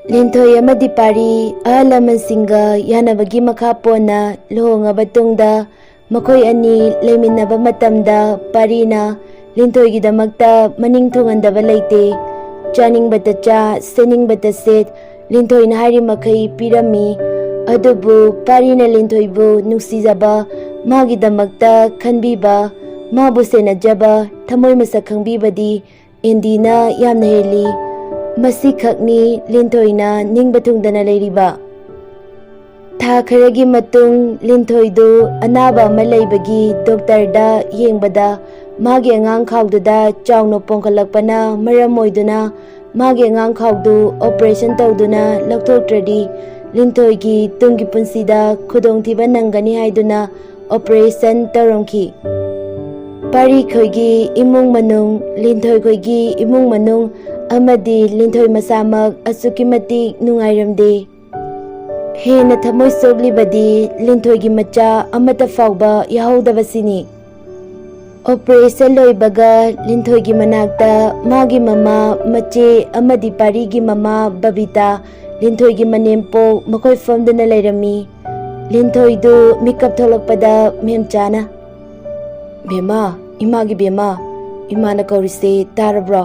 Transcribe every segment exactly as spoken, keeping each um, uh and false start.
ꯂꯤꯟꯊꯣꯏ ꯑꯃꯗꯤ ꯄꯥꯔꯤ ꯑꯍꯜ ꯂꯃꯟꯁꯤꯡꯒ ꯌꯥꯅꯕꯒꯤ ꯃꯈꯥ ꯄꯣꯟꯅ ꯂꯨꯍꯣꯡꯉꯕ ꯇꯨꯡꯗ ꯃꯈꯣꯏ ꯑꯅꯤ ꯂꯩꯃꯤꯟꯅꯕ ꯃꯇꯝꯗ ꯄꯥꯔꯤꯅ ꯂꯤꯟꯊꯣꯏꯒꯤꯗꯃꯛꯇ ꯃꯅꯤꯡ ꯊꯨꯡꯍꯟꯗꯕ ꯂꯩꯇꯦ꯫ ꯆꯥꯅꯤꯡꯕꯇ ꯆꯥ, ꯁꯦꯠꯅꯤꯡꯕꯇ ꯁꯦꯠ, ꯂꯤꯟꯊꯣꯏꯅ ꯍꯥꯏꯔꯤ ꯃꯈꯩ ꯄꯤꯔꯝꯃꯤ꯫ ꯑꯗꯨꯕꯨ ꯄꯥꯔꯤꯅ ꯂꯤꯟꯊꯣꯏꯕꯨ ꯅꯨꯡꯁꯤꯖꯕ, ꯃꯥꯒꯤꯗꯃꯛꯇ ꯈꯟꯕꯤꯕ, ꯃꯥꯕꯨ ꯁꯦꯟꯅꯖꯕ, ꯊꯃꯣꯏ ꯃꯁꯛ ꯈꯪꯕꯤꯕꯗꯤ ꯑꯦꯟꯗꯤꯅ ꯌꯥꯝꯅ ꯍꯦꯜꯂꯤ꯫ ꯃꯁꯤꯈꯛꯅꯤ ꯂꯤꯟꯊꯣꯏꯅ ꯅꯤꯡꯕ ꯊꯨꯡꯗꯅ ꯂꯩꯔꯤꯕ꯫ ꯊꯥ ꯈꯔꯒꯤ ꯃꯇꯨꯡ ꯂꯤꯟꯊꯣꯏꯗꯨ ꯑꯅꯥꯕ ꯑꯃ ꯂꯩꯕꯒꯤ ꯗꯣꯛꯇꯔꯗ ꯌꯦꯡꯕꯗ ꯃꯥꯒꯤ ꯑꯉꯥꯡ ꯈꯥꯎꯗꯨꯗ ꯆꯥꯎꯅ ꯄꯣꯡꯈꯠꯂꯛꯄꯅ ꯃꯔꯝ ꯑꯣꯏꯗꯨꯅ ꯃꯥꯒꯤ ꯑꯉꯥꯡ ꯈꯥꯎꯗꯨ ꯑꯣꯄꯔꯦꯁꯟ ꯇꯧꯗꯨꯅ ꯂꯧꯊꯣꯛꯇ꯭ꯔꯗꯤ ꯂꯤꯟꯊꯣꯏꯒꯤ ꯇꯨꯡꯒꯤ ꯄꯨꯟꯁꯤꯗ ꯈꯨꯗꯣꯡꯊꯤꯕ ꯅꯪꯒꯅꯤ ꯍꯥꯏꯗꯨꯅ ꯑꯣꯄꯔꯦꯁꯟ ꯇꯧꯔꯝꯈꯤ꯫ ꯄꯥꯔꯤ ꯈꯣꯏꯒꯤ ꯏꯃꯨꯡ ꯃꯅꯨꯡ, ꯂꯤꯟꯊꯣꯏ ꯈꯣꯏꯒꯤ ꯏꯃꯨꯡ ꯃꯅꯨꯡ ꯑꯃꯗꯤ ꯂꯤꯟꯊꯣꯏ ꯃꯁꯥꯃꯛ ꯑꯁꯨꯛꯀꯤ ꯃꯇꯤꯛ ꯅꯨꯡꯉꯥꯏꯔꯝꯗꯦ꯫ ꯍꯦꯟꯅ ꯊꯃꯣꯏ ꯁꯣꯛꯂꯤꯕꯗꯤ ꯂꯤꯟꯊꯣꯏꯒꯤ ꯃꯆꯥ ꯑꯃꯠꯇ ꯐꯥꯎꯕ ꯌꯥꯍꯧꯗꯕꯁꯤꯅꯤ꯫ ꯑꯣꯄꯔꯦꯁꯟ ꯂꯣꯏꯕꯒ ꯂꯤꯟꯊꯣꯏꯒꯤ ꯃꯅꯥꯛꯇ ꯃꯥꯒꯤ ꯃꯃꯥ, ꯃꯆꯦ ꯑꯃꯗꯤ ꯄꯥꯔꯤꯒꯤ ꯃꯃꯥ ꯕꯕꯤꯇꯥ, ꯂꯤꯟꯊꯣꯏꯒꯤ ꯃꯅꯦꯝꯄꯣꯛ ꯃꯈꯣꯏ ꯐꯝꯗꯨꯅ ꯂꯩꯔꯝꯃꯤ꯫ ꯂꯤꯟꯊꯣꯏꯗꯨ ꯃꯤꯀꯞ ꯊꯣꯛꯂꯛꯄꯗ ꯃꯦꯝꯆꯥꯅ, "ꯕꯦꯝꯃ, ꯏꯃꯥꯒꯤ ꯕꯦꯝꯃ, ꯏꯃꯥꯅ ꯀꯧꯔꯤꯁꯦ ꯇꯥꯔꯕ꯭ꯔꯣ?"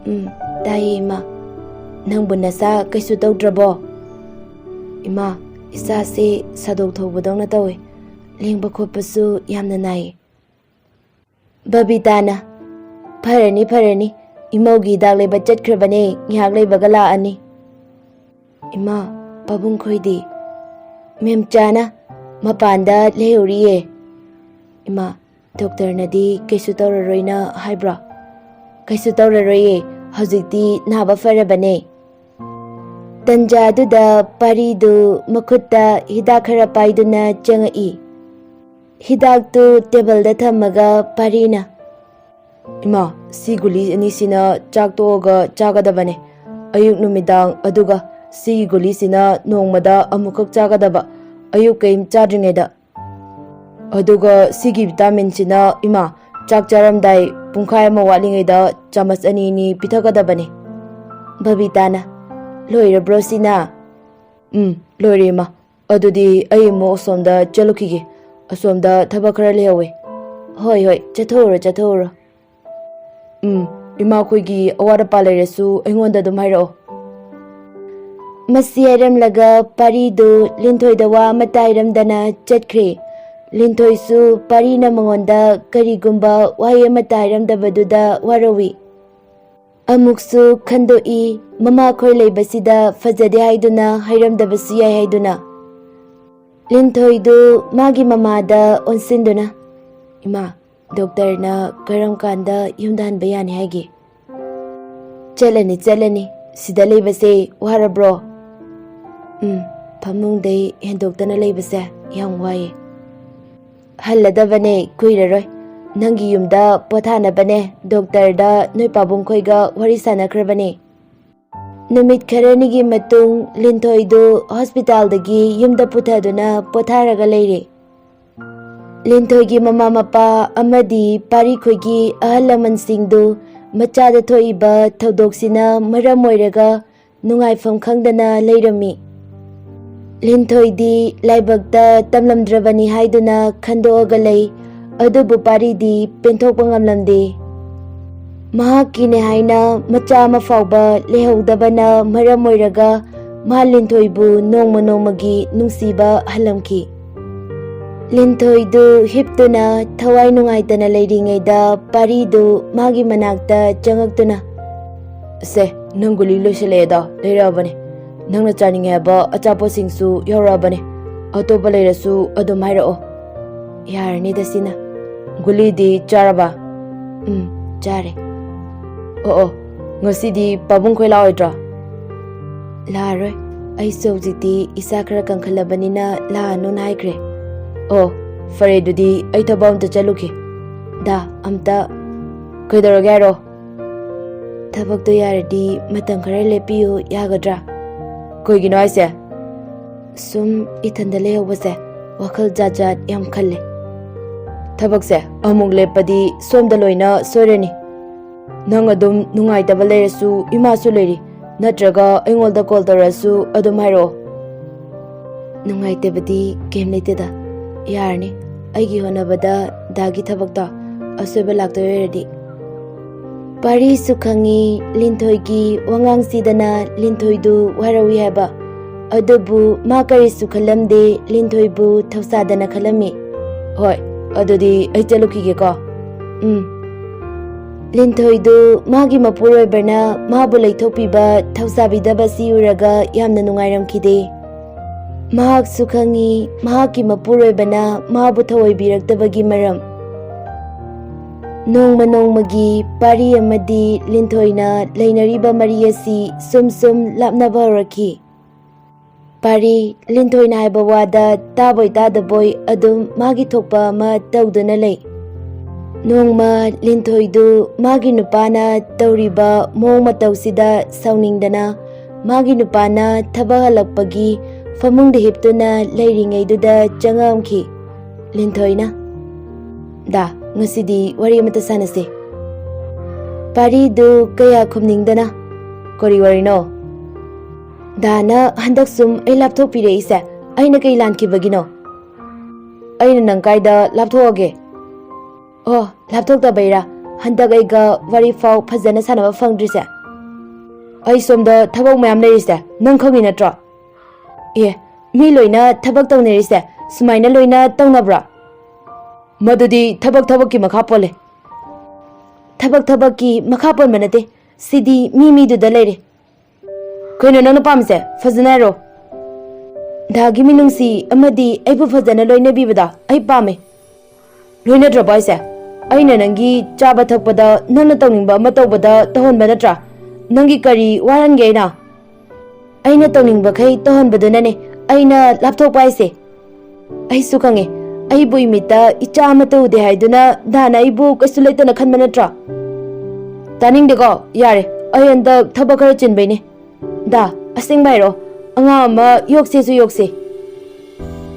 "ꯎꯝ, ꯇꯥꯏꯌꯦ ꯏꯃꯥ꯫ ꯅꯪꯕꯨ ꯅꯁꯥ ꯀꯩꯁꯨ ꯇꯧꯗ꯭ꯔꯕꯣ?" "ꯏꯃꯥ, ꯏꯁꯥꯁꯦ ꯁꯥꯗꯣꯛ ꯊꯧꯕꯗꯧꯅ ꯇꯧꯋꯦ꯫ ꯂꯦꯡꯕ ꯈꯣꯠꯄꯁꯨ ꯌꯥꯝꯅ ꯅꯥꯏꯌꯦ꯫" ꯕꯕꯤꯇꯥꯅ, "ꯐꯔꯅꯤ, ꯐꯔꯅꯤ꯫ ꯏꯃꯧꯒꯤ ꯍꯤꯗꯥꯛ ꯂꯩꯕ ꯆꯠꯈ꯭ꯔꯕꯅꯦ, ꯉꯥꯏꯍꯥꯛ ꯂꯩꯕꯒ ꯂꯥꯛꯑꯅꯤ꯫" "ꯏꯃꯥ, ꯄꯥꯕꯨꯡ ꯈꯣꯏꯗꯤ?" "ꯃꯦꯝꯆꯥꯅ ꯃꯄꯥꯟꯗ ꯂꯩꯍꯧꯔꯤꯌꯦ꯫" "ꯏꯃꯥ, ꯗꯣꯛꯇꯔꯅꯗꯤ ꯀꯩꯁꯨ ꯇꯧꯔꯔꯣꯏꯅ ꯍꯥꯏꯕ꯭ꯔꯣ?" "ꯀꯩꯁꯨ ꯇꯧꯔꯔꯣꯏꯌꯦ, ꯍꯧꯖꯤꯛꯇꯤ ꯅꯥꯕ ꯐꯔꯕꯅꯦ꯫" ꯇꯟꯖꯥꯗꯨꯗ ꯄꯥꯔꯤꯗꯨ ꯃꯈꯨꯠꯇ ꯍꯤꯗꯥꯛ ꯈꯔ ꯄꯥꯏꯗꯨꯅ ꯆꯪꯉꯛꯏ꯫ ꯍꯤꯗꯥꯛꯇꯨ ꯇꯦꯕꯜꯗ ꯊꯝꯃꯒ ꯄꯥꯔꯤꯅ, "ꯏꯃꯥ, ꯁꯤ ꯒꯨꯂꯤ ꯑꯅꯤꯁꯤꯅ ꯆꯥꯛ ꯇꯣꯛꯑꯒ ꯆꯥꯒꯗꯕꯅꯦ꯫ ꯑꯌꯨꯛ ꯅꯨꯃꯤꯗꯥꯡ, ꯑꯗꯨꯒ ꯁꯤꯒꯤ ꯒꯨꯂꯤꯁꯤꯅ ꯅꯣꯡꯃꯗ ꯑꯃꯨꯛꯈꯛ ꯆꯥꯒꯗꯕ, ꯑꯌꯨꯛ ꯀꯩꯝ ꯆꯥꯗ꯭ꯔꯤꯉꯩꯗ꯫ ꯑꯗꯨꯒ ꯁꯤꯒꯤ ꯚꯤꯇꯥꯃꯤꯟꯁꯤꯅ, ꯏꯃꯥ, ꯆꯥꯛ ꯆꯥꯔꯝꯗꯥꯏ ꯄꯨꯡꯈꯥꯏ ꯑꯃ ꯋꯥꯠꯂꯤꯉꯩꯗ ꯆꯥꯃꯁ ꯑꯅꯤ ꯑꯅꯤ ꯄꯤꯊꯛꯀꯗꯕꯅꯦ꯫" ꯕꯕꯤꯇꯥꯅ, ꯂꯣꯏꯔꯕ꯭ꯔꯣ ꯁꯤꯅ? ꯎꯝ, ꯂꯣꯏꯔꯦ, ꯏꯃꯥ꯫ ꯑꯗꯨꯗꯤ ꯑꯩ ꯑꯃꯨꯛ ꯑꯁꯣꯝꯗ ꯆꯠꯂꯨꯈꯤꯒꯦ꯫ ꯑꯁꯣꯝꯗ ꯊꯕꯛ ꯈꯔ ꯂꯩꯍꯧꯋꯦ꯫ ꯍꯣꯏ, ꯍꯣꯏ, ꯆꯠꯊꯣꯛꯎꯔꯣ, ꯆꯠꯊꯣꯛꯎꯔꯣ꯫ ꯎꯝ, ꯏꯃꯥꯈꯣꯏꯒꯤ ꯑꯋꯥꯠ ꯑꯄꯥ ꯂꯩꯔꯁꯨ ꯑꯩꯉꯣꯟꯗ ꯑꯗꯨꯝ ꯍꯥꯏꯔꯛꯑꯣ꯫ ꯃꯁꯤ ꯍꯥꯏꯔꯝꯂꯒ ꯄꯥꯔꯤꯗꯨ ꯂꯤꯟꯊꯣꯏꯗ ꯋꯥ ꯑꯃꯠꯇ ꯍꯥꯏꯔꯝꯗꯅ ꯆꯠꯈ꯭ꯔꯦ꯫ ꯂꯤꯟꯊꯣꯏꯁꯨ ꯄꯥꯔꯤꯅ ꯃꯉꯣꯟꯗ ꯀꯔꯤꯒꯨꯝꯕ ꯋꯥꯍꯩ ꯑꯃꯠꯇ ꯍꯥꯏꯔꯝꯗꯕꯗꯨꯗ ꯋꯥꯔꯧꯏ꯫ ꯑꯃꯨꯛꯁꯨ ꯈꯟꯗꯣꯛꯏ, ꯃꯃꯥꯈꯣꯏ ꯂꯩꯕꯁꯤꯗ ꯐꯖꯗꯦ ꯍꯥꯏꯗꯨꯅ ꯍꯥꯏꯔꯝꯗꯕꯁꯨ ꯌꯥꯏ ꯍꯥꯏꯗꯨꯅ꯫ ꯂꯤꯟꯊꯣꯏꯗꯨ ꯃꯥꯒꯤ ꯃꯃꯥꯗ ꯑꯣꯟꯁꯤꯟꯗꯨꯅ, "ꯏꯃꯥ, ꯗꯣꯛꯇꯔꯅ ꯀꯔꯝ ꯀꯥꯟꯗ ꯌꯨꯝꯗ ꯍꯟꯕ ꯌꯥꯅꯤ ꯍꯥꯏꯒꯦ?" "ꯆꯠꯂꯅꯤ, ꯆꯠꯂꯅꯤ꯫ ꯁꯤꯗ ꯂꯩꯕꯁꯦ ꯋꯥꯔꯕ꯭ꯔꯣ?" "ꯎꯝ, ꯐꯃꯨꯡꯗꯩ ꯍꯦꯟꯗꯣꯛꯇꯅ ꯂꯩꯕꯁꯦ ꯌꯥꯝ ꯋꯥꯏꯌꯦ꯫" "ꯍꯜꯂꯗꯕꯅꯦ, ꯀꯨꯏꯔꯔꯣꯏ꯫ ꯅꯪꯒꯤ ꯌꯨꯝꯗ ꯄꯣꯊꯥꯅꯕꯅꯦ ꯗꯣꯛꯇꯔꯗ ꯅꯣꯏ ꯄꯥꯕꯨꯡꯈꯣꯏꯒ ꯋꯥꯔꯤ ꯁꯥꯟꯅꯈ꯭ꯔꯕꯅꯦ꯫" ꯅꯨꯃꯤꯠ ꯈꯔꯅꯤꯒꯤ ꯃꯇꯨꯡ ꯂꯤꯟꯊꯣꯏꯗꯨ ꯍꯣꯁꯄꯤꯇꯥꯜꯗꯒꯤ ꯌꯨꯝꯗ ꯄꯨꯊꯗꯨꯅ ꯄꯣꯊꯥꯔꯒ ꯂꯩꯔꯦ꯫ ꯂꯤꯟꯊꯣꯏꯒꯤ ꯃꯃꯥ ꯃꯄꯥ ꯑꯃꯗꯤ ꯄꯥꯔꯤꯈꯣꯏꯒꯤ ꯑꯍꯜ ꯂꯃꯟꯁꯤꯡꯗꯨ ꯃꯆꯥꯗ ꯊꯣꯛꯏꯕ ꯊꯧꯗꯣꯛꯁꯤꯅ ꯃꯔꯝ ꯑꯣꯏꯔꯒ ꯅꯨꯡꯉꯥꯏꯐꯝ ꯈꯪꯗꯅ ꯂꯩꯔꯝꯃꯤ꯫ ꯂꯤꯟꯊꯣꯏꯗꯤ ꯂꯥꯏꯕꯛꯇ ꯇꯝꯂꯝꯗ꯭ꯔꯕꯅꯤ ꯍꯥꯏꯗꯨꯅ ꯈꯟꯗꯣꯛꯑꯒ ꯂꯩ, ꯑꯗꯨꯕꯨ ꯄꯥꯔꯤꯗꯤ ꯄꯦꯟꯊꯣꯛꯄ ꯉꯝꯂꯝꯗꯦ꯫ ꯃꯍꯥꯛꯀꯤꯅꯦ ꯍꯥꯏꯅ ꯃꯆꯥ ꯑꯃ ꯐꯥꯎꯕ ꯂꯩꯍꯧꯗꯕꯅ ꯃꯔꯝ ꯑꯣꯏꯔꯒ ꯃꯥ ꯂꯤꯟꯊꯣꯏꯕꯨ ꯅꯣꯡꯃ ꯅꯣꯡꯃꯒꯤ ꯅꯨꯡꯁꯤꯕ ꯍꯜꯂꯝꯈꯤ꯫ ꯂꯤꯟꯊꯣꯏꯗꯨ ꯍꯤꯞꯇꯨꯅ ꯊꯋꯥꯏ ꯅꯨꯡꯉꯥꯏꯇꯅ ꯂꯩꯔꯤꯉꯩꯗ ꯄꯥꯔꯤꯗꯨ ꯃꯥꯒꯤ ꯃꯅꯥꯛꯇ ꯆꯪꯉꯛꯇꯨꯅ, "ꯁꯦ, ꯅꯪ ꯒꯨꯂꯤ ꯂꯣꯏꯁꯤꯜꯂꯛꯑꯦꯗꯣ, ꯂꯩꯔꯛꯑꯕꯅꯦ꯫ ꯅꯪꯅ ꯆꯥꯅꯤꯡꯉꯦ ꯍꯥꯏꯕ ꯑꯆꯥꯄꯣꯠꯁꯤꯡꯁꯨ ꯌꯧꯔꯛꯑꯕꯅꯦ꯫ ꯑꯇꯣꯞꯄ ꯂꯩꯔꯁꯨ ꯑꯗꯨꯝ ꯍꯥꯏꯔꯛꯑꯣ꯫" "ꯌꯥꯔꯅꯤꯗ ꯁꯤꯅ꯫ ꯒꯨꯂꯤꯗꯤ ꯆꯥꯔꯕ?" "ꯎꯝ, ꯆꯥꯔꯦ꯫" "ꯑꯣ, ꯑꯣ, ꯉꯁꯤꯗꯤ ꯄꯥꯕꯨꯡ ꯈꯣꯏ ꯂꯥꯛꯑꯣꯏꯗ꯭ꯔꯣ?" "ꯂꯥꯛꯑꯔꯣꯏ꯫ ꯑꯩꯁꯨ ꯍꯧꯖꯤꯛꯇꯤ ꯏꯁꯥ ꯈꯔ ꯀꯟꯈꯠꯂꯕꯅꯤꯅ ꯂꯥꯛꯑꯅꯨꯅ ꯍꯥꯏꯈ꯭ꯔꯦ꯫" "ꯑꯣ, ꯐꯔꯦ, ꯑꯗꯨꯗꯤ ꯑꯩ ꯊꯕꯛ ꯑꯝꯇ ꯆꯠꯂꯨꯒꯦ꯫ ꯗꯥ, ꯑꯝꯇ..." "ꯀꯩꯗꯧꯔꯒꯦ ꯍꯥꯏꯔꯣ?" "ꯊꯕꯛꯇꯣ ꯌꯥꯔꯗꯤ ꯃꯇꯝ ꯈꯔ ꯂꯦꯞꯄꯤꯌꯨ, ꯌꯥꯒꯗ꯭ꯔꯥ?" "ꯀꯩꯒꯤꯅꯣ ꯍꯥꯏꯁꯦ?" "ꯁꯨꯝ ꯏꯊꯟꯗ ꯂꯩꯍꯧꯕꯁꯦ ꯋꯥꯈꯜ ꯖꯥꯠ ꯖꯥꯠ ꯌꯥꯝ ꯈꯜꯂꯦ꯫" "ꯊꯕꯛꯁꯦ ꯑꯃꯨꯛ ꯂꯦꯞꯄꯗꯤ ꯁꯣꯝꯗ ꯂꯣꯏꯅ ꯁꯣꯏꯔꯅꯤ꯫ ꯅꯪ ꯑꯗꯨꯝ ꯅꯨꯡꯉꯥꯏꯇꯕ ꯂꯩꯔꯁꯨ ꯏꯃꯥꯁꯨ ꯂꯩꯔꯤ꯫ ꯅꯠꯇ꯭ꯔꯒ ꯑꯩꯉꯣꯟꯗ ꯀꯣꯜ ꯇꯧꯔꯁꯨ ꯑꯗꯨꯝ ꯍꯥꯏꯔꯛꯑꯣ꯫ ꯅꯨꯡꯉꯥꯏꯇꯕꯗꯤ ꯀꯩꯝ ꯂꯩꯇꯦꯗ꯫ ꯌꯥꯔꯅꯤ꯫ ꯑꯩꯒꯤ ꯍꯣꯠꯅꯕꯗ ꯗꯥꯒꯤ ꯊꯕꯛꯇꯣ ꯑꯁꯣꯏꯕ ꯂꯥꯛꯇꯣꯏ ꯑꯣꯏꯔꯗꯤ꯫ ꯄꯥꯔꯤꯁꯨ ꯈꯪꯉꯤ ꯂꯤꯟꯊꯣꯏꯒꯤ ꯋꯥꯉꯥꯡꯁꯤꯗꯅ ꯂꯤꯟꯊꯣꯏꯗꯨ ꯋꯥꯔꯧꯏ ꯍꯥꯏꯕ꯫ ꯑꯗꯨꯕꯨ ꯃꯥ ꯀꯔꯤꯁꯨ ꯈꯜꯂꯝꯗꯦ ꯂꯤꯟꯊꯣꯏꯕꯨ ꯊꯧꯁꯥꯗꯅ ꯈꯜꯂꯝꯃꯤ꯫ ꯍꯣꯏ, ꯑꯗꯨꯗꯤ ꯑꯩ ꯆꯠꯂꯨꯈꯤꯒꯦꯀꯣ꯫ ꯎꯝ꯫ ꯂꯤꯟꯊꯣꯏꯗꯨ ꯃꯥꯒꯤ ꯃꯄꯨꯔꯣꯏꯕꯅ ꯃꯥꯕꯨ ꯂꯩꯊꯣꯛꯄꯤꯕ ꯊꯧꯁꯥꯕꯤꯗꯕꯁꯤ ꯎꯔꯒ ꯌꯥꯝꯅ ꯅꯨꯡꯉꯥꯏꯔꯝꯈꯤꯗꯦ꯫ ꯃꯍꯥꯛꯁꯨ ꯈꯪꯉꯤ ꯃꯍꯥꯛꯀꯤ ꯃꯄꯨꯔꯣꯏꯕꯅ ꯃꯥꯕꯨ ꯊꯑꯣꯏꯕꯤꯔꯛꯇꯕꯒꯤ ꯃꯔꯝ꯫ ꯅꯣꯡꯃ ꯅꯣꯡꯃꯒꯤ ꯄꯥꯔꯤ ꯑꯃꯗꯤ ꯂꯤꯟꯊꯣꯏꯅ ꯂꯩꯅꯔꯤꯕ ꯃꯔꯤ ꯑꯁꯤ ꯁꯨꯝ ꯁꯨꯝ ꯂꯥꯞꯅꯕ ꯍꯧꯔꯛꯈꯤ꯫ ꯄꯥꯔꯤ, ꯂꯤꯟꯊꯣꯏꯅ ꯍꯥꯏꯕ ꯋꯥꯗ ꯇꯥꯕꯣꯏ ꯇꯥꯗꯕꯣꯏ ꯑꯗꯨꯝ ꯃꯥꯒꯤ ꯊꯣꯛꯄ ꯑꯃ ꯇꯧꯗꯨꯅ ꯂꯩ꯫ ꯅꯣꯡꯃ ꯂꯤꯟꯊꯣꯏꯗꯨ ꯃꯥꯒꯤ ꯅꯨꯄꯥꯅ ꯇꯧꯔꯤꯕ ꯃꯑꯣꯡ ꯃꯇꯧꯁꯤꯗ ꯁꯥꯎꯅꯤꯡꯗꯅ ꯃꯥꯒꯤ ꯅꯨꯄꯥꯅ ꯊꯕꯛ ꯍꯜꯂꯛꯄꯒꯤ ꯐꯃꯨꯡꯗ ꯍꯤꯞꯇꯨꯅ ꯂꯩꯔꯤꯉꯩꯗꯨꯗ ꯆꯪꯉꯛꯑꯝꯈꯤ꯫ ꯂꯤꯟꯊꯣꯏꯅ, "ꯗꯥ, ꯉꯁꯤꯗꯤ ꯋꯥꯔꯤ ꯑꯃꯇ ꯁꯥꯟꯅꯁꯦ꯫" ꯄꯥꯔꯤꯗꯨ ꯀꯌꯥ ꯈꯨꯝꯅꯤꯡꯗꯅ, "ꯀꯔꯤ ꯋꯥꯔꯤꯅꯣ?" "ꯗꯥꯅ ꯍꯟꯗꯛ ꯁꯨꯝ ꯑꯩ ꯂꯥꯞꯊꯣꯛꯄꯤꯔꯛꯏꯁꯦ ꯑꯩꯅ ꯀꯩ ꯂꯥꯟꯈꯤꯕꯒꯤꯅꯣ?" "ꯑꯩꯅ ꯅꯪ ꯀꯥꯏꯗ ꯂꯥꯞꯊꯣꯛꯑꯒꯦ?" "ꯑꯣ, ꯂꯥꯞꯊꯣꯛꯇꯕꯩꯔꯥ ꯍꯟꯗꯛ ꯑꯩꯒ ꯋꯥꯔꯤ ꯐꯥꯎ ꯐꯖꯅ ꯁꯥꯟꯅꯕ ꯐꯪꯗ꯭ꯔꯤꯁꯦ?" "ꯑꯩ ꯁꯣꯝꯗ ꯊꯕꯛ ꯃꯌꯥꯝ ꯂꯩꯔꯤꯁꯦ ꯅꯪ ꯈꯪꯉꯤ ꯅꯠꯇ꯭ꯔꯣ?" "ꯑꯦ, ꯃꯤ ꯂꯣꯏꯅ ꯊꯕꯛ ꯇꯧꯅꯔꯤꯁꯦ ꯁꯨꯃꯥꯏꯅ ꯂꯣꯏꯅ ꯇꯧꯅꯕ꯭ꯔꯣ?" "ꯃꯗꯨꯗꯤ ꯊꯕꯛ ꯊꯕꯛꯀꯤ ꯃꯈꯥ ꯄꯣꯜꯂꯦ꯫" "ꯊꯕꯛ ꯊꯕꯛꯀꯤ ꯃꯈꯥ ꯄꯣꯟꯕ ꯅꯠꯇꯦ, ꯁꯤꯗꯤ ꯃꯤ ꯃꯤꯗꯨꯗ ꯂꯩꯔꯦ꯫" "ꯀꯩꯅꯣ ꯅꯪꯅ ꯄꯥꯝꯃꯤꯁꯦ? ꯐꯖꯅ ꯍꯥꯏꯔꯣ꯫" "ꯗꯥꯒꯤ ꯃꯤꯅꯨꯡꯁꯤ ꯑꯃꯗꯤ ꯑꯩꯕꯨ ꯐꯖꯅ ꯂꯣꯏꯅꯕꯤꯕꯗ ꯑꯩ ꯄꯥꯝꯃꯦ꯫" "ꯂꯣꯏꯅꯗ꯭ꯔꯕꯣ ꯍꯥꯏꯁꯦ? ꯑꯩꯅ ꯅꯪꯒꯤ ꯆꯥꯕ ꯊꯛꯄꯗ ꯅꯪꯅ ꯇꯧꯅꯤꯡꯕ ꯑꯃ ꯇꯧꯕꯗ ꯇꯧꯍꯟꯕ ꯅꯠꯇ꯭ꯔꯥ? ꯅꯪꯒꯤ ꯀꯔꯤ ꯋꯥꯍꯟꯒꯦ ꯑꯩꯅ?" "ꯑꯩꯅ ꯇꯧꯅꯤꯡꯕꯈꯩ ꯇꯧꯍꯟꯕꯗꯨꯅꯅꯦ ꯑꯩꯅ ꯂꯥꯞꯊꯣꯛꯄ ꯍꯥꯏꯁꯦ꯫" "ꯑꯩꯁꯨ ꯈꯪꯉꯦ, ꯑꯩꯕꯨ ꯏꯃꯤꯠꯇ ꯏꯆꯥ ꯑꯃꯠꯇ ꯎꯗꯦ ꯍꯥꯏꯗꯨꯅ ꯗꯥꯅ ꯑꯩꯕꯨ ꯀꯩꯁꯨ ꯂꯩꯇꯅ ꯈꯟꯕ ꯅꯠꯇ꯭ꯔꯣ?" "ꯇꯥꯅꯤꯡꯗꯦꯀꯣ, ꯌꯥꯔꯦ, ꯑꯩ ꯍꯟꯗꯛ ꯊꯕꯛ ꯈꯔ ꯆꯤꯟꯕꯩꯅꯦ꯫" "ꯗꯥ, ꯑꯁꯦꯡꯕ ꯍꯥꯏꯔꯣ, ꯑꯉꯥꯡ ꯑꯃ ꯌꯣꯛꯁꯦꯁꯨ ꯌꯣꯛꯁꯦ꯫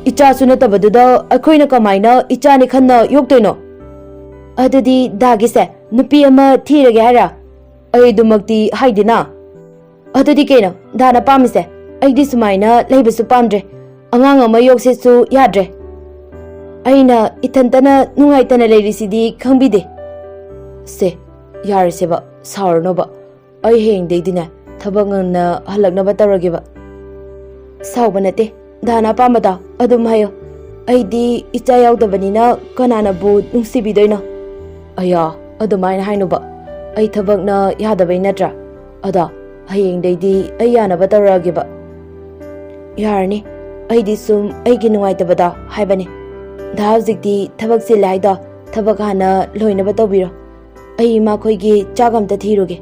ꯏꯆꯥꯁꯨ ꯅꯠꯇꯕꯗꯨꯗ ꯑꯩꯈꯣꯏꯅ ꯀꯃꯥꯏꯅ ꯏꯆꯥꯅꯤ ꯈꯟꯅ ꯌꯣꯛꯇꯣꯏꯅꯣ?" "ꯑꯗꯨꯗꯤ ꯗꯥꯒꯤꯁꯦ ꯅꯨꯄꯤ ꯑꯃ ꯊꯤꯔꯒꯦ ꯍꯥꯏꯔ?" "ꯑꯩ ꯑꯗꯨꯃꯛꯇꯤ ꯍꯥꯏꯗꯦꯅ꯫" ꯑꯗꯨꯗꯤ ꯀꯩꯅꯣ ꯗꯥꯅ ꯄꯥꯝꯃꯤꯁꯦ? ꯑꯩꯗꯤ ꯁꯨꯃꯥꯏꯅ ꯂꯩꯕꯁꯨ ꯄꯥꯝꯗ꯭ꯔꯦ꯫ ꯑꯉꯥꯡ ꯑꯃ ꯌꯣꯛꯁꯦꯁꯨ ꯌꯥꯗ꯭ꯔꯦ꯫ ꯑꯩꯅ ꯏꯊꯟꯇꯅ ꯅꯨꯡꯉꯥꯏꯇꯅ ꯂꯩꯔꯤꯁꯤꯗꯤ ꯈꯪꯕꯤꯗꯦ꯫ ꯁꯦ, ꯌꯥꯔꯦꯁꯦꯕ, ꯁꯥꯎꯔꯅꯣꯕ꯫ ꯑꯩ ꯍꯌꯦꯡꯗꯩꯗꯤꯅꯦ, ꯊꯕꯛ ꯉꯟꯅ ꯍꯜꯂꯛꯅꯕ ꯇꯧꯔꯒꯦꯕ꯫ ꯁꯥꯎꯕ ꯅꯠꯇꯦ, ꯗꯥꯅ ꯑꯄꯥꯝꯕꯗꯣ ꯑꯗꯨꯝ ꯍꯥꯏꯌꯣ꯫ ꯑꯩꯗꯤ ꯏꯆꯥ ꯌꯥꯎꯗꯕꯅꯤꯅ ꯀꯅꯥꯅꯕꯨ ꯅꯨꯡꯁꯤꯕꯤꯗꯣꯏꯅꯣ? ꯑꯌꯥ, ꯑꯗꯨꯃꯥꯏꯅ ꯍꯥꯏꯅꯨꯕ꯫ ꯑꯩ ꯊꯕꯛꯅ ꯌꯥꯗꯕꯩ ꯅꯠꯇ꯭ꯔꯥ? ꯑꯗꯣ ꯍꯌꯦꯡꯗꯩꯗꯤ ꯑꯩ ꯌꯥꯅꯕ ꯇꯧꯔꯛꯑꯒꯦꯕ꯫ ꯌꯥꯔꯅꯤ, ꯑꯩꯗꯤ ꯁꯨꯝ ꯑꯩꯒꯤ ꯅꯨꯡꯉꯥꯏꯇꯕꯗꯣ ꯍꯥꯏꯕꯅꯤ꯫ ꯗꯥ ꯍꯧꯖꯤꯛꯇꯤ ꯊꯕꯛ ꯆꯤꯜꯂꯦ ꯍꯥꯏꯗꯣ, ꯊꯕꯛ ꯍꯥꯟꯅ ꯂꯣꯏꯅꯕ ꯇꯧꯕꯤꯔꯣ꯫ ꯑꯩ ꯏꯃꯥꯈꯣꯏꯒꯤ ꯆꯥꯛ ꯑꯝꯇ ꯊꯤꯔꯨꯒꯦ꯫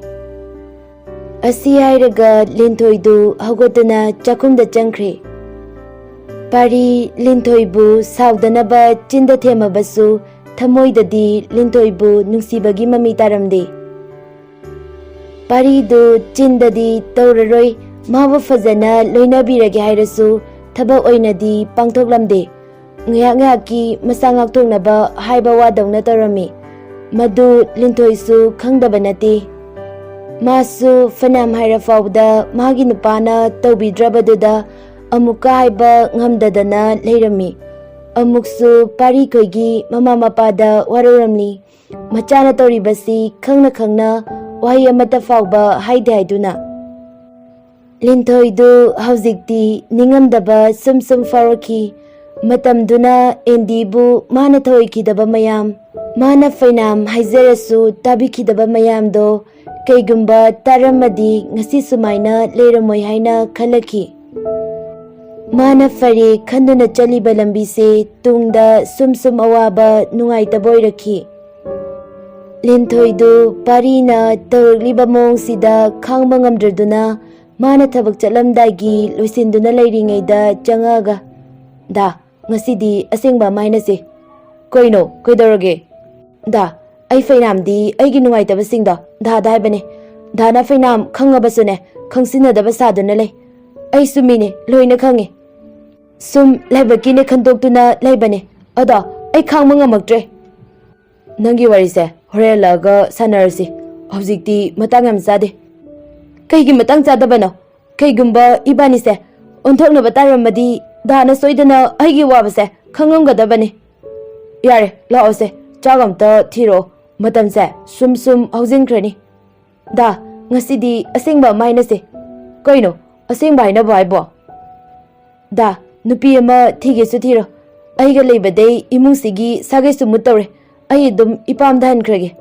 ꯑꯁꯤ ꯍꯥꯏꯔꯒ ꯂꯤꯟꯊꯣꯏꯗꯨ ꯍꯧꯒꯠꯇꯨꯅ ꯆꯥꯛꯈꯨꯝꯗ ꯆꯪꯈ꯭ꯔꯦ꯫ ꯄꯥꯔꯤ ꯂꯤꯟꯊꯣꯏꯕꯨ ꯁꯥꯎꯗꯅꯕ ꯆꯤꯟꯗ ꯊꯦꯝꯃꯕꯁꯨ ꯊꯃꯣꯏꯗꯗꯤ ꯂꯤꯟꯊꯣꯏꯕꯨ ꯅꯨꯡꯁꯤꯕꯒꯤ ꯃꯃꯤ ꯇꯥꯔꯝꯗꯦ꯫ ꯄꯥꯔꯤꯗꯨ ꯆꯤꯟꯗꯗꯤ ꯇꯧꯔꯔꯣꯏ, ꯃꯥꯕꯨ ꯐꯖꯅ ꯂꯣꯏꯅꯕꯤꯔꯒꯦ ꯍꯥꯏꯔꯁꯨ ꯊꯕꯛ ꯑꯣꯏꯅꯗꯤ ꯄꯥꯡꯊꯣꯛꯂꯝꯗꯦ꯫ ꯉꯥꯏꯍꯥꯛ ꯉꯥꯏꯍꯥꯛꯀꯤ ꯃꯁꯥ ꯉꯥꯛꯊꯣꯛꯅꯕ ꯍꯥꯏꯕ ꯋꯥꯗꯧꯅ ꯇꯧꯔꯝꯃꯤ꯫ ꯃꯗꯨ ꯂꯤꯟꯊꯣꯏꯁꯨ ꯈꯪꯗꯕ ꯅꯠꯇꯦ꯫ ꯃꯥꯁꯨ ꯐꯅꯌꯥꯝ ꯍꯥꯏꯔ ꯐꯥꯎꯕꯗ ꯃꯥꯒꯤ ꯅꯨꯄꯥꯅ ꯇꯧꯕꯤꯗ꯭ꯔꯕꯗꯨꯗ ꯑꯃꯨꯛꯀ ꯍꯥꯏꯕ ꯉꯝꯗꯗꯅ ꯂꯩꯔꯝꯃꯤ꯫ ꯑꯃꯨꯛꯁꯨ ꯄꯥꯔꯤꯈꯣꯏꯒꯤ ꯃꯃꯥ ꯃꯄꯥꯗ ꯋꯥꯔꯧꯔꯝꯂꯤ꯫ ꯃꯆꯥꯅ ꯇꯧꯔꯤꯕꯁꯤ ꯈꯪꯅ ꯈꯪꯅ ꯋꯥꯍꯩ ꯑꯃꯠꯇ ꯐꯥꯎꯕ ꯍꯥꯏꯗꯦ ꯍꯥꯏꯗꯨꯅ꯫ ꯂꯤꯟꯊꯣꯏꯗꯨ ꯍꯧꯖꯤꯛꯇꯤ ꯅꯤꯡꯉꯝꯗꯕ ꯁꯨꯝ ꯁꯨꯝ ꯐꯥꯎꯔꯛꯈꯤ꯫ ꯃꯇꯝꯗꯨꯅ ꯑꯦꯟꯗꯤꯕꯨ ꯃꯥꯅ ꯊꯧꯑꯣꯏꯈꯤꯗꯕ ꯃꯌꯥꯝ, ꯃꯥꯅ ꯐꯩꯅꯥꯝ ꯍꯥꯏꯖꯔꯁꯨ ꯇꯥꯕꯤꯈꯤꯗꯕ ꯃꯌꯥꯝꯗꯣ ꯀꯩꯒꯨꯝꯕ ꯇꯥꯔꯝꯃꯗꯤ ꯉꯁꯤ ꯁꯨꯃꯥꯏꯅ ꯂꯩꯔꯝꯃꯣꯏ ꯍꯥꯏꯅ ꯈꯜꯂꯛꯈꯤ꯫ ꯃꯥꯅ ꯐꯔꯦ ꯈꯟꯗꯨꯅ ꯆꯠꯂꯤꯕ ꯂꯝꯕꯤꯁꯦ ꯇꯨꯡꯗ ꯁꯨꯝ ꯁꯨꯝ ꯑꯋꯥꯕ ꯅꯨꯡꯉꯥꯏꯇꯕ ꯑꯣꯏꯔꯛꯈꯤ꯫ ꯂꯤꯟꯊꯣꯏꯗꯨ ꯄꯥꯔꯤꯅ ꯇꯧꯔꯛꯂꯤꯕ ꯃꯑꯣꯡꯁꯤꯗ ꯈꯥꯡꯕ ꯉꯝꯗ꯭ꯔꯗꯨꯅ ꯃꯥꯅ ꯊꯕꯛ ꯆꯠꯂꯝꯗꯥꯏꯒꯤ ꯂꯣꯏꯁꯤꯟꯗꯨꯅ ꯂꯩꯔꯤꯉꯩꯗ ꯆꯪꯉꯛꯑꯒ, "ꯗꯥ, ꯉꯁꯤꯗꯤ ꯑꯁꯦꯡꯕ ꯑꯃ ꯍꯥꯏꯅꯁꯤ꯫" "ꯀꯩꯅꯣ? ꯀꯩꯗꯧꯔꯒꯦ?" "ꯗꯥ, ꯑꯩ ꯐꯩꯅꯥꯝꯗꯤ ꯑꯩꯒꯤ ꯅꯨꯡꯉꯥꯏꯇꯕꯁꯤꯡꯗꯣ ꯗꯥꯗ ꯍꯥꯏꯕꯅꯦ꯫ ꯗꯥꯅ ꯐꯩꯅꯥꯝ ꯈꯪꯉꯕꯁꯨꯅꯦ, ꯈꯪꯁꯤꯟꯅꯗꯕ ꯁꯥꯗꯨꯅ ꯂꯩ꯫ ꯑꯩꯁꯨ ꯃꯤꯅꯦ, ꯂꯣꯏꯅ ꯈꯪꯉꯦ꯫ ꯁꯨꯝ ꯂꯥꯏꯕꯛꯀꯤꯅꯦ ꯈꯟꯗꯣꯛꯇꯨꯅ ꯂꯩꯕꯅꯦ꯫ ꯑꯗꯣ ꯑꯩ ꯈꯥꯡꯕ ꯉꯝꯃꯛꯇ꯭ꯔꯦ꯫" "ꯅꯪꯒꯤ ꯋꯥꯔꯤꯁꯦ ꯍꯣꯔꯦꯟ ꯍꯜꯂꯛꯑꯒ ꯁꯥꯟꯅꯔꯁꯤ꯫ ꯍꯧꯖꯤꯛꯇꯤ ꯃꯇꯥꯡ ꯌꯥꯝ ꯆꯥꯗꯦ꯫" ꯀꯩꯒꯤ ꯃꯇꯥꯡ ꯆꯥꯗꯕꯅꯣ? ꯀꯩꯒꯨꯝꯕ ꯏꯕꯥꯅꯤꯁꯦ ꯑꯣꯟꯊꯣꯛꯅꯕ ꯇꯥꯔꯝꯃꯗꯤ, ꯗꯥꯅ ꯁꯣꯏꯗꯅ ꯑꯩꯒꯤ ꯋꯥꯕꯁꯦ ꯈꯪꯉꯝꯒꯗꯕꯅꯤ꯫ ꯌꯥꯔꯦ, ꯂꯥꯛꯑꯣꯁꯦ, ꯆꯥꯛ ꯑꯝꯇ ꯊꯤꯔꯛꯑꯣ꯫ ꯃꯇꯝꯁꯦ ꯁꯨꯝ ꯁꯨꯝ ꯍꯧꯖꯤꯟꯈ꯭ꯔꯅꯤ꯫ ꯗꯥ, ꯉꯁꯤꯗꯤ ꯑꯁꯦꯡꯕ ꯑꯃ ꯍꯥꯏꯅꯁꯦ꯫ ꯀꯩꯅꯣ ꯑꯁꯦꯡꯕ ꯍꯥꯏꯅꯕ ꯍꯥꯏꯕꯣ? ꯗꯥ, ꯅꯨꯄꯤ ꯑꯃ ꯊꯤꯒꯦꯁꯨ ꯊꯤꯔꯣ꯫ ꯑꯩꯒ ꯂꯩꯕꯗꯩ ꯏꯃꯨꯡꯁꯤꯒꯤ ꯁꯥꯒꯩꯁꯨ ꯃꯨꯠꯇꯧꯔꯦ꯫ ꯑꯩ ꯑꯗꯨꯝ ꯏꯄꯥꯝꯗ ꯍꯟꯈ꯭ꯔꯒꯦ꯫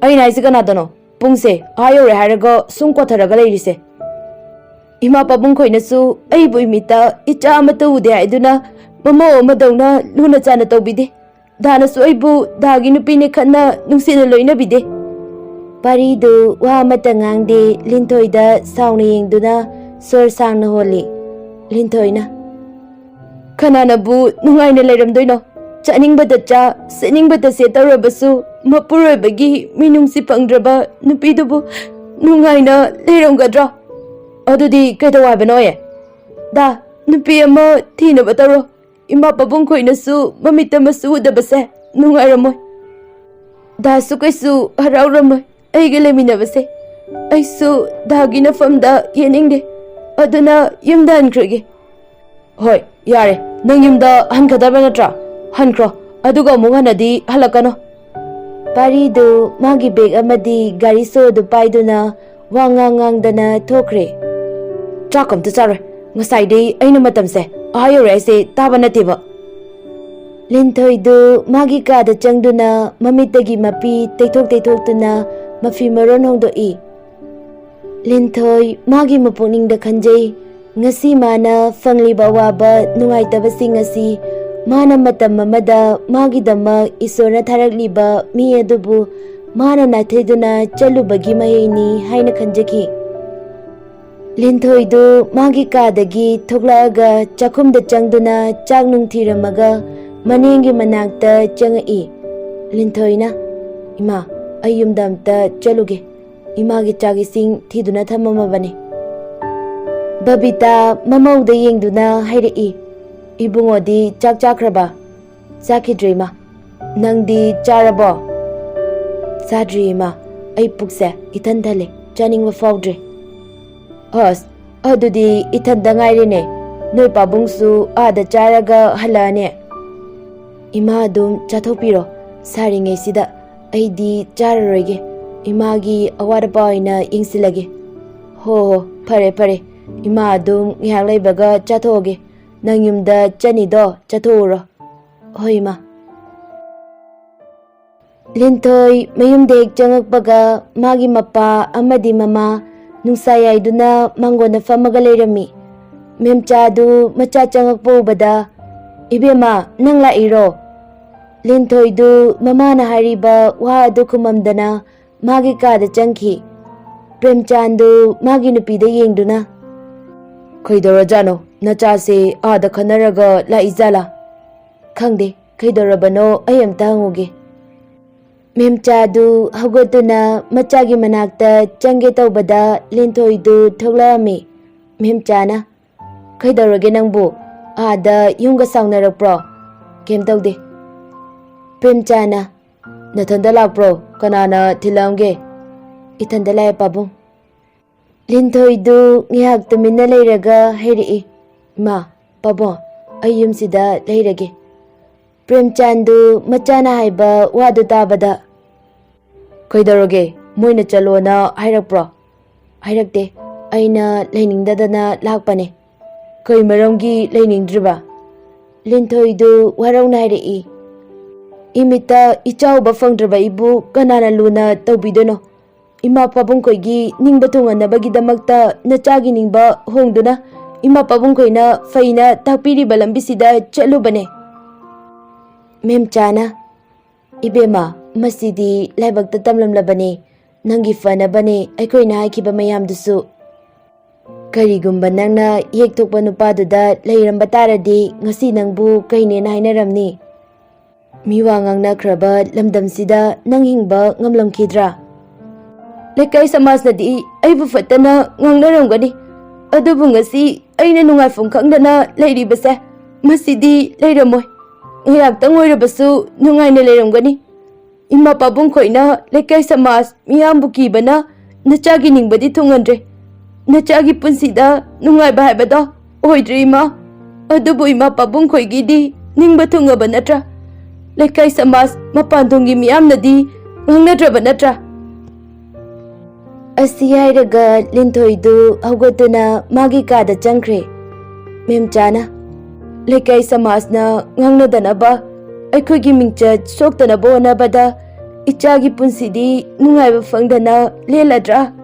ꯑꯩꯅ ꯍꯥꯏꯁꯦ ꯀꯅꯥꯗꯅꯣ? ꯄꯨꯡꯁꯦ ꯑꯥ ꯌꯧꯔꯦ ꯍꯥꯏꯔꯒ ꯁꯨꯝ ꯀꯣꯊꯔꯒ ꯂꯩꯔꯤꯁꯦ꯫ ꯏꯃꯥ ꯄꯥꯕꯨꯡ ꯈꯣꯏꯅꯁꯨ ꯑꯩꯕꯨ ꯏꯃꯤꯠꯇ ꯏꯆꯥ ꯑꯃꯠꯇ ꯎꯗꯦ ꯍꯥꯏꯗꯨꯅ ꯃꯃꯧ ꯑꯃꯗꯧꯅ ꯂꯨꯅ ꯆꯥꯟꯅ ꯇꯧꯕꯤꯗꯦ꯫ ꯗꯥꯅꯁꯨ ꯑꯩꯕꯨ ꯗꯥꯒꯤ ꯅꯨꯄꯤꯅꯦ ꯈꯟꯅ ꯅꯨꯡꯁꯤꯅ ꯂꯣꯏꯅꯕꯤꯗꯦ꯫ ꯄꯥꯔꯤꯗꯨ ꯋꯥ ꯑꯃꯠꯇ ꯉꯥꯡꯗꯦ, ꯂꯤꯟꯊꯣꯏꯗ ꯁꯥꯎꯅ ꯌꯦꯡꯗꯨꯅ ꯁꯣꯔ ꯁꯥꯡꯅ ꯍꯣꯜꯂꯤ꯫ ꯂꯤꯟꯊꯣꯏꯅ, "ꯀꯅꯥꯅꯕꯨ ꯅꯨꯡꯉꯥꯏꯅ ꯂꯩꯔꯝꯗꯣꯏꯅꯣ? ꯆꯥꯅꯤꯡꯕꯗ ꯆꯥ, ꯁꯦꯠꯅꯤꯡꯕꯗ ꯁꯦꯠ ꯇꯧꯔꯕꯁꯨ ꯃꯄꯨꯔꯣꯏꯕꯒꯤ ꯃꯤꯅꯨꯡꯁꯤ ꯐꯪꯗ꯭ꯔꯕ ꯅꯨꯄꯤꯗꯨꯕꯨ ꯅꯨꯡꯉꯥꯏꯅ ꯂꯩꯔꯝꯒꯗ꯭ꯔꯣ? ꯑꯗꯨꯗꯤ ꯀꯩꯗꯧ ꯍꯥꯏꯕꯅꯣ ꯑꯦ? ꯗꯥ, ꯅꯨꯄꯤ ꯑꯃ ꯊꯤꯅꯕ ꯇꯧꯔꯣ꯫ ꯏꯃꯥ ꯄꯥꯕꯨꯡ ꯈꯣꯏꯅꯁꯨ ꯃꯃꯤꯠꯇ ꯃꯁꯨ ꯎꯗꯕꯁꯦ ꯅꯨꯡꯉꯥꯏꯔꯝꯃꯣꯏ꯫ ꯗꯥꯁꯨ ꯀꯩꯁꯨ ꯍꯔꯥꯎꯔꯝꯃꯣꯏ ꯑꯩꯒ ꯂꯩꯃꯤꯟꯅꯕꯁꯦ꯫ ꯑꯩꯁꯨ ꯗꯥꯒꯤ ꯅꯐꯝꯗ ꯌꯦꯡꯅꯤꯡꯗꯦ꯫ ꯑꯗꯨꯅ ꯌꯨꯝꯗ ꯍꯟꯈ꯭ꯔꯒꯦ꯫" "ꯍꯣꯏ, ꯌꯥꯔꯦ, ꯅꯪ ꯌꯨꯝꯗ ꯍꯟꯒꯗꯕ ꯅꯠꯇ꯭ꯔꯥ? ꯍꯟꯈ꯭ꯔꯣ, ꯑꯗꯨꯒ ꯑꯃꯨꯛ ꯍꯟꯅꯗꯤ ꯍꯜꯂꯛꯀꯅꯨ꯫" ꯄꯥꯔꯤꯗꯨ ꯃꯥꯒꯤ ꯕꯦꯒ ꯑꯃꯗꯤ ꯒꯥꯔꯤ ꯁꯣ ꯑꯗꯨ ꯄꯥꯏꯗꯨꯅ ꯋꯥ ꯉꯥꯡ ꯉꯥꯡꯗꯅ ꯊꯣꯛꯈ꯭ꯔꯦ꯫ "ꯆꯥꯛ ꯑꯝꯇ ꯆꯥꯔꯣꯏ꯫ ꯉꯁꯥꯏꯗꯩ ꯑꯩꯅ ꯃꯇꯝꯁꯦ ꯑꯥ ꯌꯧꯔꯦ ꯍꯥꯏꯁꯦ ꯇꯥꯕ ꯅꯠꯇꯦꯕ꯫" ꯂꯤꯟꯊꯣꯏꯗꯨ ꯃꯥꯒꯤ ꯀꯥꯗ ꯆꯪꯗꯨꯅ ꯃꯃꯤꯠꯇꯒꯤ ꯃꯄꯤ ꯇꯩꯊꯣꯛ ꯇꯩꯊꯣꯛꯇꯨꯅ ꯃꯐꯤ ꯃꯔꯣꯟ ꯍꯣꯡꯗꯣꯛꯏ꯫ ꯂꯤꯟꯊꯣꯏ ꯃꯥꯒꯤ ꯃꯄꯨꯛꯅꯤꯡꯗ ꯈꯟꯖꯩ, ꯉꯁꯤ ꯃꯥꯅ ꯐꯪꯂꯤꯕ ꯑꯋꯥꯕ ꯅꯨꯡꯉꯥꯏꯇꯕꯁꯤꯡ ꯑꯁꯤ ꯃꯥꯅ ꯃꯇꯝ ꯑꯃꯗ ꯃꯥꯒꯤꯗꯃꯛ ꯏꯁꯣꯔꯅ ꯊꯥꯔꯛꯂꯤꯕ ꯃꯤ ꯑꯗꯨꯕꯨ ꯃꯥꯅ ꯅꯥꯊꯩꯗꯨꯅ ꯆꯠꯂꯨꯕꯒꯤ ꯃꯍꯩꯅꯤ ꯍꯥꯏꯅ ꯈꯟꯖꯈꯤ꯫ ꯂꯤꯟꯊꯣꯏꯗꯨ ꯃꯥꯒꯤ ꯀꯥꯗꯒꯤ ꯊꯣꯛꯂꯛꯑꯒ ꯆꯥꯛꯈꯨꯝꯗ ꯆꯪꯗꯨꯅ ꯆꯥꯛ ꯅꯨꯡ ꯊꯤꯔꯝꯃꯒ ꯃꯅꯦꯝꯒꯤ ꯃꯅꯥꯛꯇ ꯆꯪꯉꯛꯏ꯫ ꯂꯤꯟꯊꯣꯏꯅ, "ꯏꯃꯥ, ꯑꯩ ꯌꯨꯝꯗ ꯑꯝꯇ ꯆꯠꯂꯨꯒꯦ꯫ ꯏꯃꯥꯒꯤ ꯆꯥꯛ ꯏꯁꯤꯡ ꯊꯤꯗꯨꯅ ꯊꯝꯃꯝꯃꯕꯅꯤ꯫" ꯕꯕꯤꯇꯥ ꯃꯃꯧꯗ ꯌꯦꯡꯗꯨꯅ ꯍꯥꯏꯔꯛꯏ, "ꯏꯕꯨꯡꯉꯣꯗꯤ ꯆꯥꯛ ꯆꯥꯈ꯭ꯔꯕ?" "ꯆꯥꯈꯤꯗ꯭ꯔꯤ, ꯏꯃꯥ꯫ ꯅꯪꯗꯤ ꯆꯥꯔꯕꯣ?" "ꯆꯥꯗ꯭ꯔꯤ, ꯏꯃꯥ꯫ ꯑꯩ ꯄꯨꯛꯁꯦ ꯏꯊꯟ ꯊꯜꯂꯦ꯫ ꯆꯥꯅꯤꯡꯕ ꯐꯥꯎꯗ꯭ꯔꯦ꯫ ꯑꯁ, ꯑꯗꯨꯗꯤ ꯏꯊꯟꯗ ꯉꯥꯏꯔꯦꯅꯦ꯫ ꯅꯣꯏ ꯄꯥꯕꯨꯡꯁꯨ ꯑꯥꯗ ꯆꯥꯔꯒ ꯍꯜꯂꯛꯑꯅꯦ꯫ ꯏꯃꯥ ꯑꯗꯨꯝ ꯆꯥꯊꯣꯛꯄꯤꯔꯣ꯫ ꯁꯥꯔꯤꯉꯩꯁꯤꯗ ꯑꯩꯗꯤ ꯆꯥꯔꯔꯣꯏꯒꯦ꯫ ꯏꯃꯥꯒꯤ ꯑꯋꯥꯠ ꯑꯄꯥ ꯑꯣꯏꯅ ꯌꯦꯡꯁꯤꯜꯂꯒꯦ꯫ ꯍꯣ ꯍꯣ, ꯐꯔꯦ ꯐꯔꯦ꯫ ꯏꯃꯥ ꯑꯗꯨꯝ ꯉꯥꯏꯍꯥꯛ ꯂꯩꯕꯒ ꯆꯥꯊꯣꯛꯑꯒꯦ꯫ ꯅꯪ ꯌꯨꯝꯗ ꯆꯠꯅꯤꯗꯣ, ꯆꯠꯊꯣꯛꯎꯔꯣ꯫ ꯍꯣꯏ, ꯏꯃꯥ꯫ ꯂꯤꯟꯊꯣꯏ ꯃꯌꯨꯝꯗ ꯍꯦꯛ ꯆꯪꯉꯛꯄꯒ ꯃꯥꯒꯤ ꯃꯄꯥ ꯑꯃꯗꯤ ꯃꯃꯥ ꯅꯨꯡꯁꯥ ꯌꯥꯏꯗꯨꯅ ꯃꯥꯡꯒꯣꯟꯗ ꯐꯝꯃꯒ ꯂꯩꯔꯝꯃꯤ꯫ ꯃꯦꯝꯆꯥꯗꯨ ꯃꯆꯥ ꯆꯪꯉꯛꯄ ꯎꯕꯗ, "ꯏꯕꯦꯝꯃ, ꯅꯪ ꯂꯥꯛꯏꯔꯣ?" ꯂꯤꯟꯊꯣꯏꯗꯨ ꯃꯃꯥꯅ ꯍꯥꯏꯔꯤꯕ ꯋꯥ ꯑꯗꯨ ꯈꯨꯝꯃꯝꯗꯅ ꯃꯥꯒꯤ ꯀꯥꯗ ꯆꯪꯈꯤ꯫ ꯄ꯭ꯔꯦꯝꯆꯥꯟꯗꯨ ꯃꯥꯒꯤ ꯅꯨꯄꯤꯗ ꯌꯦꯡꯗꯨꯅ, "ꯀꯩꯗꯧꯔꯖꯥꯠꯅꯣ? ꯅꯆꯥꯁꯦ ꯑꯥꯗ ꯈꯟꯅꯔꯒ ꯂꯥꯛꯏꯖꯥꯠꯂꯥ?" "ꯈꯪꯗꯦ, ꯀꯩꯗꯧꯔꯕꯅꯣ ꯑꯩ ꯑꯝꯇ ꯍꯪꯉꯨꯒꯦ꯫" ꯃꯦꯝꯆꯥꯗꯨ ꯍꯧꯒꯠꯇꯨꯅ ꯃꯆꯥꯒꯤ ꯃꯅꯥꯛꯇ ꯆꯪꯒꯦ ꯇꯧꯕꯗ ꯂꯤꯟꯊꯣꯏꯗꯨ ꯊꯣꯛꯂꯛꯑꯝꯃꯤ꯫ ꯃꯦꯝꯆꯥꯅ, "ꯀꯩꯗꯧꯔꯒꯦ ꯅꯪꯕꯨ? ꯑꯥꯗ ꯌꯨꯝꯒ ꯁꯥꯎꯅꯔꯛꯄ꯭ꯔꯣ?" "ꯀꯩꯝ ꯇꯧꯗꯦ꯫" ꯄ꯭ꯔꯦꯝꯆꯥꯅ, "ꯅꯊꯟꯗ ꯂꯥꯛꯄ꯭ꯔꯣ? ꯀꯅꯥꯅ ꯊꯤꯜꯂꯛꯑꯝꯒꯦ?" "ꯏꯊꯟꯗ ꯂꯥꯛꯑꯦ, ꯄꯥꯕꯨꯡ꯫" ꯂꯤꯟꯊꯣꯏꯗꯨ ꯉꯥꯏꯍꯥꯛ ꯇꯨꯃꯤꯟꯅ ꯂꯩꯔꯒ ꯍꯥꯏꯔꯛꯏ, "ꯏꯃꯥ, ꯄꯥꯕꯨꯡ, ꯑꯩ ꯌꯨꯝꯁꯤꯗ ꯂꯩꯔꯒꯦ꯫" ꯄ꯭ꯔꯦꯝꯆꯥꯟꯗꯨ ꯃꯆꯥꯅ ꯍꯥꯏꯕ ꯋꯥꯗꯨ ꯇꯥꯕꯗ, "ꯀꯩꯗꯧꯔꯒꯦ? ꯃꯣꯏꯅ ꯆꯠꯂꯣꯅ ꯍꯥꯏꯔꯛꯄ꯭ꯔꯣ?" "ꯍꯥꯏꯔꯛꯇꯦ꯫ ꯑꯩꯅ ꯂꯩꯅꯤꯡꯗꯗꯅ ꯂꯥꯛꯄꯅꯦ꯫" "ꯀꯩ ꯃꯔꯝꯒꯤ ꯂꯩꯅꯤꯡꯗ꯭ꯔꯤꯕ?" ꯂꯤꯟꯊꯣꯏꯗꯨ ꯋꯥꯔꯧꯅ ꯍꯥꯏꯔꯛꯏ, "ꯏꯃꯤꯠꯇ ꯏꯆꯥ ꯎꯕ ꯐꯪꯗ꯭ꯔꯕ ꯑꯩꯕꯨ ꯀꯅꯥꯅ ꯂꯨꯅ ꯇꯧꯕꯤꯗꯣꯏꯅꯣ? ꯏꯃꯥ ꯄꯥꯕꯨꯡꯈꯣꯏꯒꯤ ꯅꯤꯡꯕ ꯊꯨꯡꯍꯟꯅꯕꯒꯤꯗꯃꯛꯇ ꯅꯆꯥꯒꯤ ꯅꯤꯡꯕ ꯍꯣꯡꯗꯨꯅ ꯏꯃꯥ ꯄꯥꯕꯨꯡꯈꯣꯏꯅ ꯐꯩꯅ ꯇꯥꯛꯄꯤꯔꯤꯕ ꯂꯝꯕꯤꯁꯤꯗ ꯆꯠꯂꯨꯕꯅꯦ꯫" ꯃꯦꯝꯆꯥꯅ, "ꯏꯕꯦꯝꯃ, ꯃꯁꯤꯗꯤ ꯂꯥꯏꯕꯛꯇ ꯇꯝꯂꯝꯂꯕꯅꯦ꯫ ꯅꯪꯒꯤ ꯐꯅꯕꯅꯦ ꯑꯩꯈꯣꯏꯅ ꯍꯥꯏꯈꯤꯕ ꯃꯌꯥꯝꯗꯨꯁꯨ꯫ ꯀꯔꯤꯒꯨꯝꯕ ꯅꯪꯅ ꯌꯦꯛꯊꯣꯛꯄ ꯅꯨꯄꯥꯗꯨꯗ ꯂꯩꯔꯝꯕ ꯇꯥꯔꯗꯤ ꯉꯁꯤ ꯅꯪꯕꯨ ꯀꯩꯅꯦꯅ ꯍꯥꯏꯅꯔꯝꯅꯤ?" ꯃꯤ ꯋꯥ ꯉꯥꯡꯅꯈ꯭ꯔꯕ ꯂꯝꯗꯝꯁꯤꯗ ꯅꯪ ꯍꯤꯡꯕ ꯉꯝꯂꯝꯈꯤꯗ꯭ꯔꯥ? ꯂꯩꯀꯥꯏ ꯁꯃꯥꯖꯅꯗꯤ ꯑꯩꯕꯨ ꯐꯠꯇꯅ ꯉꯥꯡꯅꯔꯝꯒꯅꯤ, ꯑꯗꯨꯕꯨ ꯉꯁꯤ ꯑꯩꯅ ꯅꯨꯡꯉꯥꯏꯐꯝ ꯈꯪꯗꯅ ꯂꯩꯔꯤꯕꯁꯦ, ꯃꯁꯤꯗꯤ ꯂꯩꯔꯝꯃꯣꯏ꯫ ꯉꯥꯏꯍꯥꯛꯇꯪ ꯑꯣꯏꯔꯕꯁꯨ ꯅꯨꯡꯉꯥꯏꯅ ꯂꯩꯔꯝꯒꯅꯤ꯫ ꯏꯃꯥ ꯄꯥꯕꯨꯡ ꯈꯣꯏꯅ ꯂꯩꯀꯥꯏ ꯁꯃꯥꯖ ꯃꯤꯌꯥꯝꯕꯨ ꯀꯤꯕꯅ ꯅꯆꯥꯒꯤ ꯅꯤꯡꯕꯗꯤ ꯊꯨꯡꯍꯟꯗ꯭ꯔꯦ꯫ ꯅꯆꯥꯒꯤ ꯄꯨꯟꯁꯤꯗ ꯅꯨꯡꯉꯥꯏꯕ ꯍꯥꯏꯕꯗꯣ ꯑꯣꯏꯗ꯭ꯔꯦ, ꯏꯃꯥ꯫ ꯑꯗꯨꯕꯨ ꯏꯃꯥ ꯄꯥꯕꯨꯡ ꯈꯣꯏꯒꯤꯗꯤ ꯅꯤꯡꯕ ꯊꯨꯡꯉꯕ ꯅꯠꯇ꯭ꯔꯥ? ꯂꯩꯀꯥꯏ ꯁꯃꯥꯖ, ꯃꯄꯥꯟ ꯊꯣꯡꯒꯤ ꯃꯤꯌꯥꯝꯅꯗꯤ ꯉꯥꯡꯅꯗ꯭ꯔꯕ ꯅꯠꯇ꯭ꯔꯥ? ꯑꯁꯤ ꯍꯥꯏꯔꯒ ꯂꯤꯟꯊꯣꯏꯗꯨ ꯍꯧꯒꯠꯇꯨꯅ ꯃꯥꯒꯤ ꯀꯥꯗ ꯆꯪꯈ꯭ꯔꯦ꯫ ꯃꯦꯝꯆꯥꯅ, "ꯂꯩꯀꯥꯏ ꯁꯃꯥꯖꯅ ꯉꯥꯡꯅꯗꯅꯕ, ꯑꯩꯈꯣꯏꯒꯤ ꯃꯤꯡꯆꯠ ꯁꯣꯛꯇꯅꯕ ꯍꯣꯠꯅꯕꯗ ꯏꯆꯥꯒꯤ ꯄꯨꯟꯁꯤꯗꯤ ꯅꯨꯡꯉꯥꯏꯕ ꯐꯪꯗꯅ ꯂꯦꯜꯂꯗ꯭ꯔꯥ?"